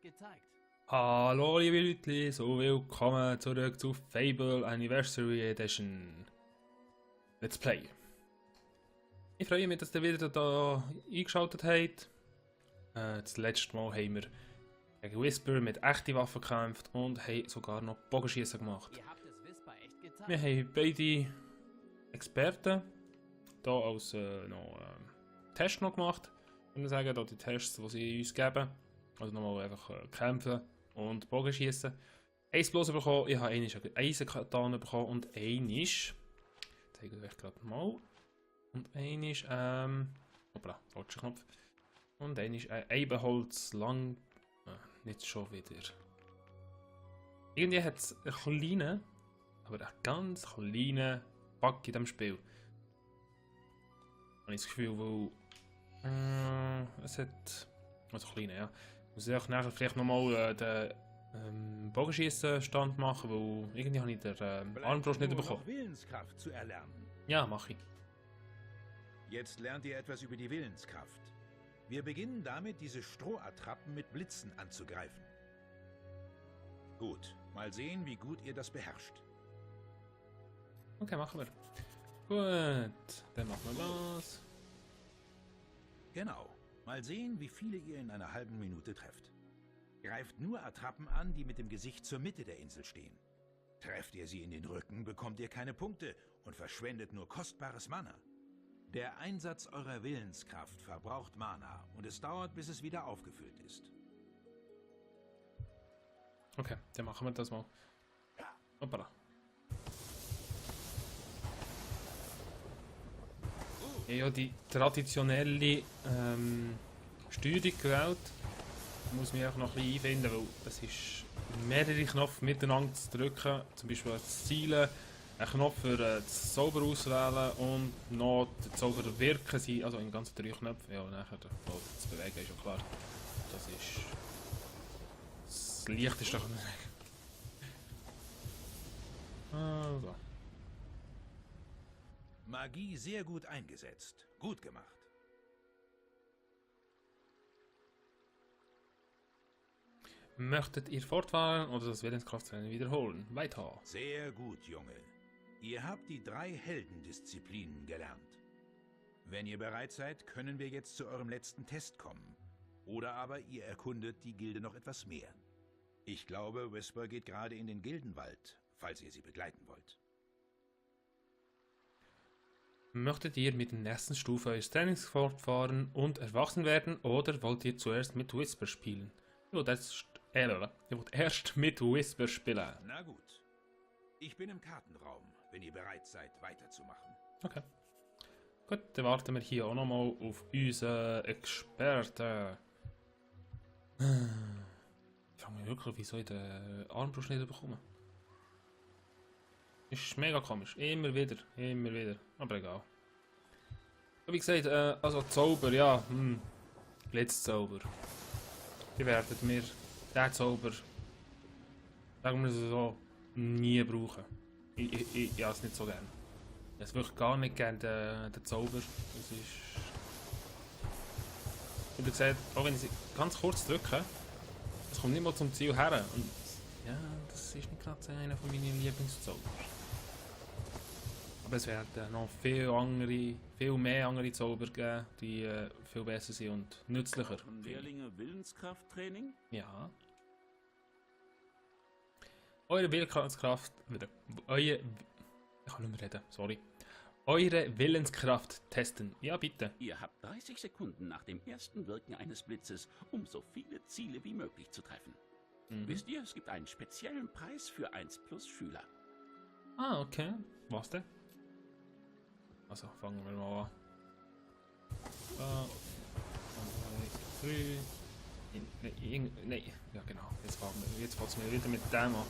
gezeigt. Hallo liebe Leute, so willkommen zurück zu Fable Anniversary Edition Let's Play. Ich freue mich, dass ihr wieder da eingeschaltet habt. Das letzte Mal haben wir gegen Whisper mit echten Waffen gekämpft und haben sogar noch Bogenschießen gemacht. Ihr habt es Whisper echt gezeigt. Wir haben beide Experten hier als Test noch gemacht. Ich würde sagen, da die Tests, die sie uns geben. Also nochmal einfach kämpfen und Bogenschießen. Eins bloß bekommen, ich habe eine Eisenkatane bekommen und eine ist. Zeige ich euch gerade mal. Und eine ist, hoppla, falscher Knopf. Und eine ist Eibenholz lang. Nicht schon wieder. Irgendwie hat es einen kleinen, aber einen ganz kleinen Bug in diesem Spiel. Habe ich das Gefühl, weil es hat. Also kleine, ja. Ich muss auch nachher vielleicht nochmal den Bogenschießen-Stand machen, weil irgendwie habe ich den Armbrust nicht bekommen. Willenskraft zu erlernen. Ja, mache ich. Jetzt lernt ihr etwas über die Willenskraft. Wir beginnen damit, diese Strohattrappen mit Blitzen anzugreifen. Gut, mal sehen, wie gut ihr das beherrscht. Okay, machen wir. Gut, dann machen wir los. Genau. Mal sehen, wie viele ihr in einer halben Minute trefft. Greift nur Attrappen an, die mit dem Gesicht zur Mitte der Insel stehen. Trefft ihr sie in den Rücken, bekommt ihr keine Punkte und verschwendet nur kostbares Mana. Der Einsatz eurer Willenskraft verbraucht Mana und es dauert, bis es wieder aufgefüllt ist. Okay, dann machen wir das mal. Hoppala. Ich habe die traditionelle Steuerung gewählt. Ich muss mich auch noch ein bisschen einfinden, weil es ist mehrere Knöpfe miteinander zu drücken. Zum Beispiel das Zielen, einen Knopf für das Zauber auswählen und noch den Zauber wirken sind. Also in ganz 3 Knöpfen. Ja, nachher das Bewegen ist ja klar. Das ist das Leichteste, kann man sagen. Also. Magie sehr gut eingesetzt. Gut gemacht. Möchtet ihr fortfahren oder das Willenskrafttraining wiederholen? Weiter. Sehr gut, Junge. Ihr habt die 3 Heldendisziplinen gelernt. Wenn ihr bereit seid, können wir jetzt zu eurem letzten Test kommen. Oder aber ihr erkundet die Gilde noch etwas mehr. Ich glaube, Whisper geht gerade in den Gildenwald, falls ihr sie begleiten wollt. Möchtet ihr mit der nächsten Stufe eures Trainings fortfahren und erwachsen werden oder wollt ihr zuerst mit Whisper spielen? Ich wollte erst mit Whisper spielen. Na gut. Ich bin im Kartenraum, wenn ihr bereit seid, weiterzumachen. Okay. Gut, dann warten wir hier auch nochmal auf unseren Experten. Ich frage mich wirklich, wieso ich den Armbrust nicht bekomme. Ist mega komisch. Immer wieder. Aber egal. Wie gesagt, also Zauber, ja. Blitzzauber. Die werden mir den Zauber, sagen wir so, nie brauchen. Ich habe es nicht so gern. Ich habe es wirklich gar nicht gern, den Zauber. Das ist... Wie gesagt, auch wenn ich sie ganz kurz drücke, es kommt nicht mal zum Ziel her. Und ja, das ist nicht gerade einer von meinen Lieblingszauber. Aber es werden noch viel mehr andere Zauber geben, die viel besser sind und nützlicher. Lehrlinge Willenskrafttraining? Ja. Eure Willenskraft... Ich kann nicht mehr reden, sorry. Eure Willenskraft testen. Ja, bitte. Ihr habt 30 Sekunden nach dem ersten Wirken eines Blitzes, um so viele Ziele wie möglich zu treffen. Wisst ihr, es gibt einen speziellen Preis für 1+ Schüler. Ah, okay. Was denn? Also, fangen wir mal an. 3. Nein, ja genau. Jetzt fängt es mir wieder mit dem an.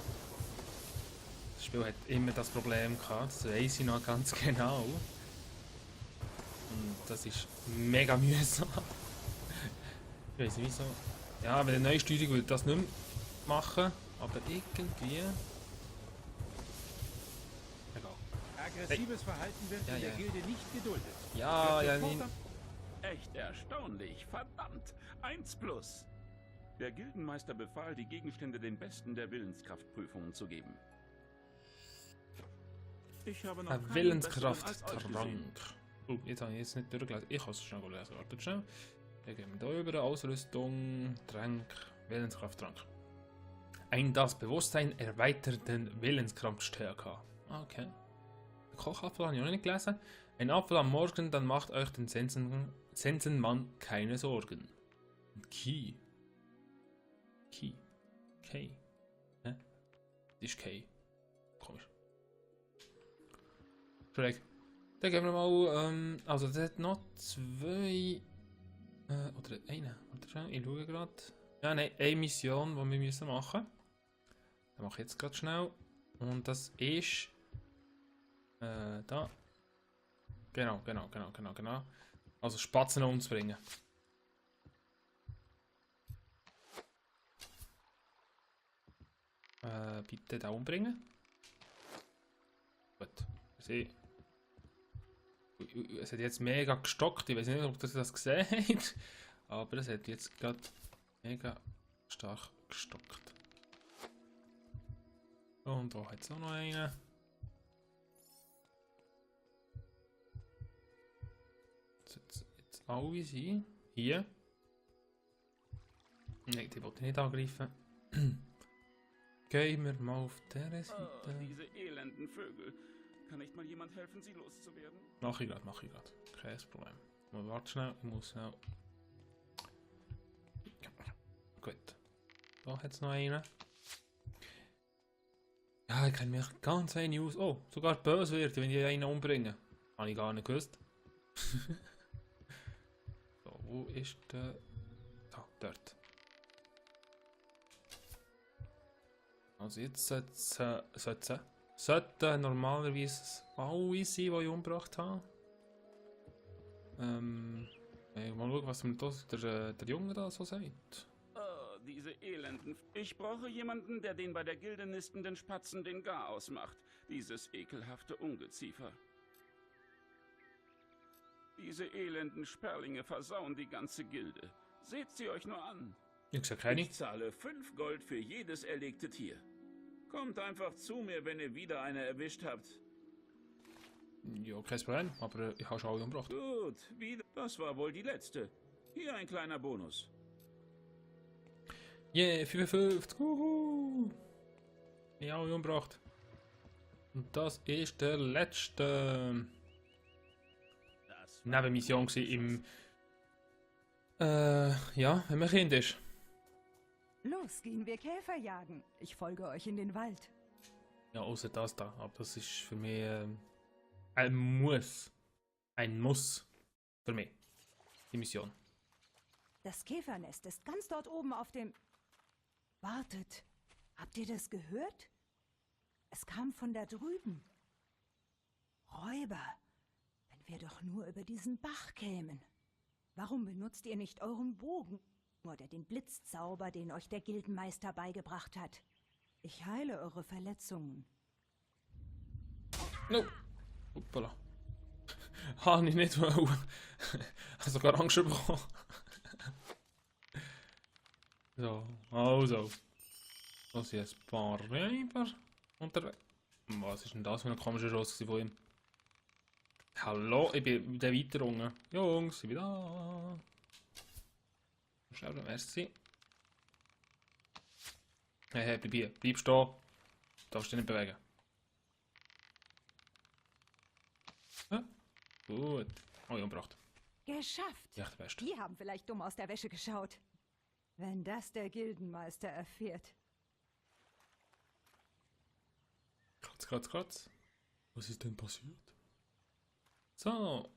Das Spiel hat immer das Problem gehabt, das weiss ich noch ganz genau. Und das ist mega mühsam. Ich weiß nicht wieso. Ja, mit der neuen Steuerung würde ich das nicht mehr machen, aber irgendwie... Aggressives Verhalten wird in der Gilde nicht geduldet. Ja, Wird ja, sofort nein. Echt erstaunlich, verdammt! 1+. Der Gildenmeister befahl, die Gegenstände den Besten der Willenskraftprüfungen zu geben. Ich habe noch Ein keinen besseren als euch gesehen. Willenskrafttrank. Oh, jetzt habe ich jetzt nicht durchgelesen. Ich kann es schnell lesen. Wartet schnell. Dann gehen wir hier über. Ausrüstung, Trank, Willenskrafttrank. Ein das Bewusstsein erweiterten Willenskraftstärke. Okay. Den Kochapfel habe ich noch nicht gelesen. Ein Apfel am Morgen, dann macht euch den Sensenmann keine Sorgen. Key. Key. K. Hä? Das ist K. Komisch. Schräg. Dann gehen wir mal, also das hat noch zwei, oder eine, warte schnell, ich schaue gerade. Ja, nein, eine Mission, die wir müssen machen. Das mache ich jetzt gerade schnell. Und das ist, da. Genau. Also Spatzen umzubringen. Bitte da umbringen. Gut. Es hat jetzt mega gestockt. Ich weiß nicht, ob ihr das gesehen habt. Aber es hat jetzt gerade mega stark gestockt. Und da hat es auch noch einen. Jetzt alle sein. Hier. Nein, die wollte ich nicht angreifen. Gehen wir mal auf dieser Seite. Oh, diese elenden Vögel. Kann nicht mal jemand helfen, sie loszuwerden? Mach ich grad. Kein Problem. Mal warte schnell, ich muss schnell. Gut. Da hat es noch einen. Ja, ich kenne mich ganz wenig aus. Oh, sogar böse wird, wenn ich einen umbringe. Habe ich gar nicht gewusst. So, wo ist der? Da, dort. Also jetzt sollten normalerweise alle sein, die ich umgebracht habe. Mal schauen, was mir der Junge da so sagt. Oh, diese elenden... Ich brauche jemanden, der den bei der Gilde nistenden Spatzen den Garaus macht. Dieses ekelhafte Ungeziefer. Diese elenden Sperlinge versauen die ganze Gilde. Seht sie euch nur an. Ich sag keine. Ich zahle 5 Gold für jedes erlegte Tier. Kommt einfach zu mir, wenn ihr wieder eine erwischt habt. Ja, kein Problem, aber ich habe schon alle umgebracht. Gut, wieder. Das war wohl die letzte. Hier ein kleiner Bonus. Yeah, 55. Ich habe alle umgebracht. Und das ist der letzte Nebenmission im... ja, wenn man Kind ist. Los, gehen wir Käfer jagen. Ich folge euch in den Wald. Ja, außer das da. Aber das ist für mich ein Muss. Ein Muss. Für mich. Die Mission. Das Käfernest ist ganz dort oben auf dem... Wartet. Habt ihr das gehört? Es kam von da drüben. Räuber. Wenn wir doch nur über diesen Bach kämen. Warum benutzt ihr nicht euren Bogen? Oder den Blitzzauber, den euch der Gildenmeister beigebracht hat. Ich heile eure Verletzungen. No. Hoppala. Habe ich nicht wollen. Habe sogar Angst bekommen. So, also. Das sind ein paar Räuber unterwegs. Was ist denn das für ein komischer Schuss von ihm? Hallo, ich bin der weiter unten. Jungs, ich bin da. Schnell, merci. Hey, bleib hier. Bleib stehen. Du darfst dich nicht bewegen. Ja? Gut. Oh, ich umgebracht. Geschafft! Ja, der Beste. Die haben vielleicht dumm aus der Wäsche geschaut. Wenn das der Gildenmeister erfährt. Kratz. Was ist denn passiert? So.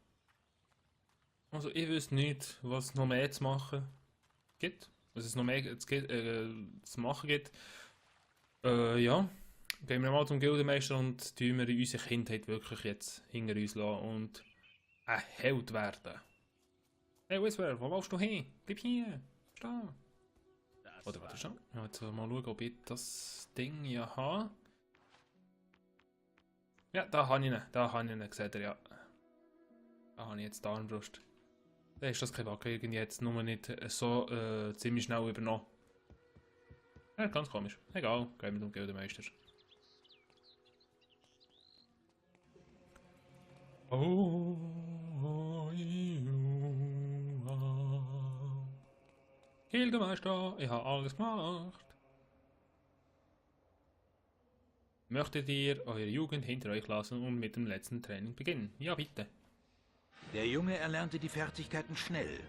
Also, ich wüsste nicht, was noch mehr zu machen gibt. Was es noch mehr zu machen gibt. Ja. Gehen wir mal zum Gildenmeister und tun wir unsere Kindheit wirklich jetzt hinter uns lassen und ein Held werden. Hey Whisper, wo willst du hin? Bleib hier. Steh. Oder warte schon. Ja, jetzt mal schauen, ob ich das Ding hier habe. Ja, da habe ich ihn. Da habe ich ihn, seht ihr, ja. Da habe ich jetzt die Armbrust. Da ist das kein Wacker irgendwie jetzt nur nicht so ziemlich schnell übernommen. Ja, ganz komisch. Egal, gehen wir zum Gildemeister. Gildemeister, ich habe alles gemacht. Möchtet ihr eure Jugend hinter euch lassen und mit dem letzten Training beginnen? Ja, bitte. Der Junge erlernte die Fertigkeiten schnell,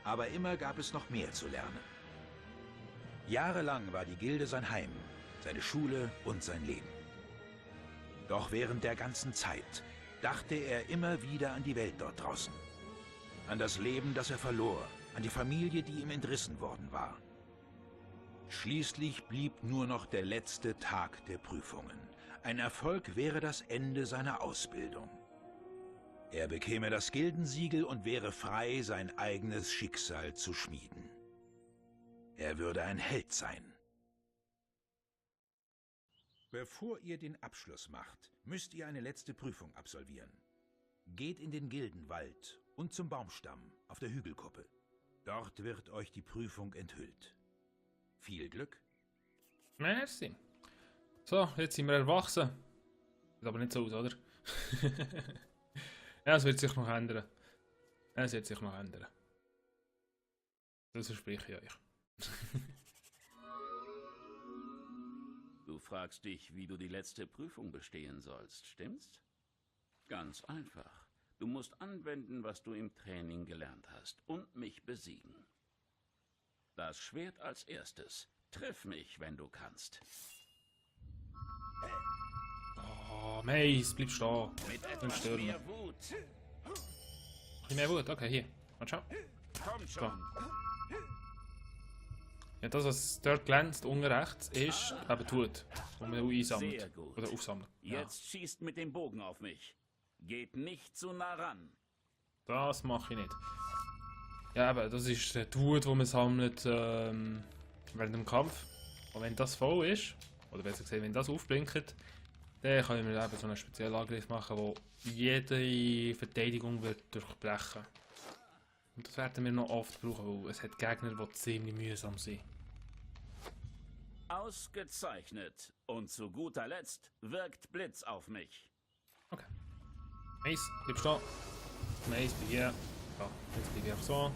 aber immer gab es noch mehr zu lernen. Jahrelang war die Gilde sein Heim, seine Schule und sein Leben. Doch während der ganzen Zeit dachte er immer wieder an die Welt dort draußen. An das Leben, das er verlor, an die Familie, die ihm entrissen worden war. Schließlich blieb nur noch der letzte Tag der Prüfungen. Ein Erfolg wäre das Ende seiner Ausbildung. Er bekäme das Gildensiegel und wäre frei, sein eigenes Schicksal zu schmieden. Er würde ein Held sein. Bevor ihr den Abschluss macht, müsst ihr eine letzte Prüfung absolvieren. Geht in den Gildenwald und zum Baumstamm auf der Hügelkuppe. Dort wird euch die Prüfung enthüllt. Viel Glück. Merci. So, jetzt sind wir erwachsen. Sieht aber nicht so aus, oder? Ja, es wird sich noch ändern. Es wird sich noch ändern. Das verspreche ich euch. Du fragst dich, wie du die letzte Prüfung bestehen sollst, stimmt's? Ganz einfach. Du musst anwenden, was du im Training gelernt hast und mich besiegen. Das Schwert als erstes. Triff mich, wenn du kannst. Oh, Mace, bleib stehen. Mit Nicht etwas stören. mehr Wut. Ein bisschen mehr Wut, okay, hier. Und schau. Komm schon. Ja, das, was dort glänzt, unten rechts, ist eben die Wut, die man einsammelt. Sehr gut. Oder aufsammelt. Ja, Jetzt schießt mit dem Bogen auf mich. Geht nicht zu nah ran. das mache ich nicht. Ja, aber das ist die Wut, die man sammelt während dem Kampf. Und wenn das voll ist, oder besser gesagt, wenn das aufblinkt, dann können wir eben so einen speziellen Angriff machen, wo jede Verteidigung wird durchbrechen. Und das werden wir noch oft brauchen, weil es hat Gegner, die ziemlich mühsam sind. Ausgezeichnet. Und zu guter Letzt wirkt Blitz auf mich. Okay. Mace, bleib stehen. Mace, bleib hier. Ja, jetzt bleib ich auch so.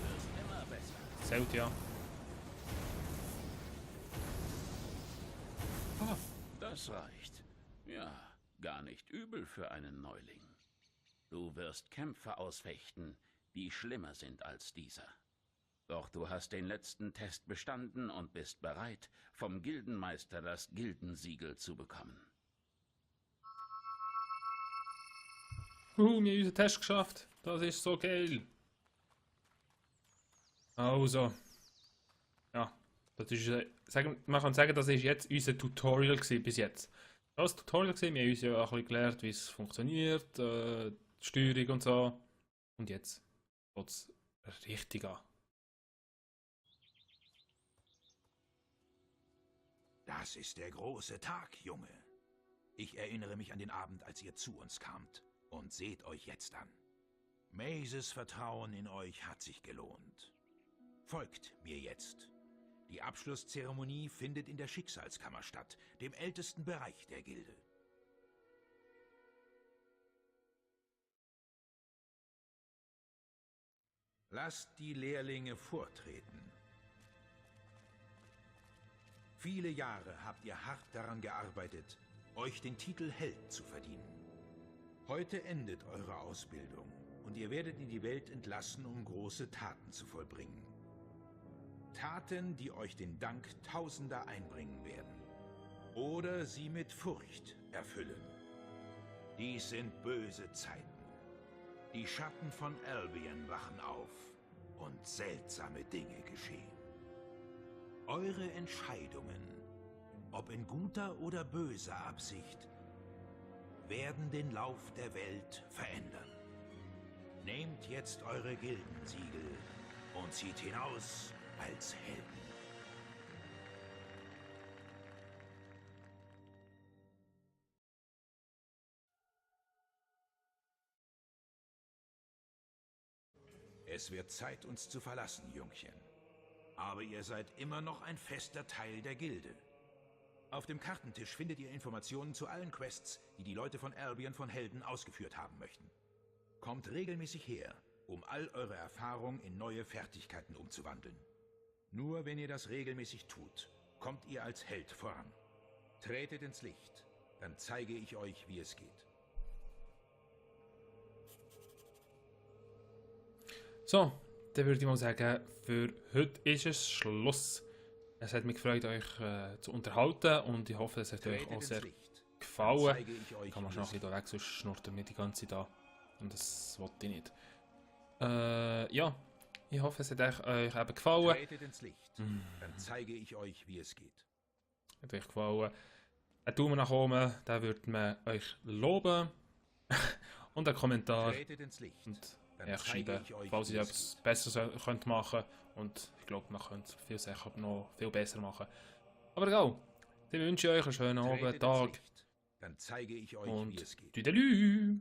Wirst immer besser. Zählt ja. Ah, Das reicht. Ja, gar nicht übel für einen Neuling. Du wirst Kämpfe ausfechten, die schlimmer sind als dieser. Doch du hast den letzten Test bestanden und bist bereit, vom Gildenmeister das Gildensiegel zu bekommen. wir haben unseren Test geschafft. Das ist so geil. Also. Ja, das ist, man kann sagen, das ist jetzt unser Tutorial gewesen, bis jetzt. Das war das Tutorial gewesen. Wir haben uns ja auch ein bisschen gelernt, wie es funktioniert, die Steuerung und so. Und jetzt geht es richtig an. Das ist der große Tag, Junge. Ich erinnere mich an den Abend, als ihr zu uns kamt. Und seht euch jetzt an. Maces Vertrauen in euch hat sich gelohnt. Folgt mir jetzt. Die Abschlusszeremonie findet in der Schicksalskammer statt, dem ältesten Bereich der Gilde. Lasst die Lehrlinge vortreten. Viele Jahre habt ihr hart daran gearbeitet, euch den Titel Held zu verdienen. Heute endet eure Ausbildung und ihr werdet in die Welt entlassen, um große Taten zu vollbringen. Taten, die euch den Dank Tausender einbringen werden. Oder sie mit Furcht erfüllen. Dies sind böse Zeiten. Die Schatten von Albion wachen auf und seltsame Dinge geschehen. Eure Entscheidungen, ob in guter oder böser Absicht, werden den Lauf der Welt verändern. Nehmt jetzt eure Gildensiegel und zieht hinaus als Helden. Es wird Zeit, uns zu verlassen, Jungchen. Aber ihr seid immer noch ein fester Teil der Gilde. Auf dem Kartentisch findet ihr Informationen zu allen Quests, die die Leute von Albion von Helden ausgeführt haben möchten. Kommt regelmäßig her, um all eure Erfahrung in neue Fertigkeiten umzuwandeln. Nur wenn ihr das regelmäßig tut, kommt ihr als Held voran. Tretet ins Licht, dann zeige ich euch, wie es geht. So, dann würde ich mal sagen, für heute ist es Schluss. Es hat mich gefreut, euch zu unterhalten und ich hoffe, es hat euch auch sehr gefallen. Ich kann man schon noch ein bisschen weg, sonst schnurrt er mir die ganze Zeit an. Und das wollte ich nicht. Ja, ich hoffe, es hat euch eben gefallen. Tretet ins Licht, dann zeige ich euch, wie es geht. Hat euch gefallen. Ein Daumen nach oben, den würde man euch loben. Und einen Kommentar. Tretet ins Licht, Und dann ja, zeige schreiben, ich euch, falls wie ihr es etwas geht. Besseres könnt machen. Und ich glaube, man könnte viele Sachen noch viel besser machen. Aber egal, dann wünsche ich euch einen schönen Tretet Abend, ins Tag Licht, dann zeige ich euch, wie und es geht. Tüdelü!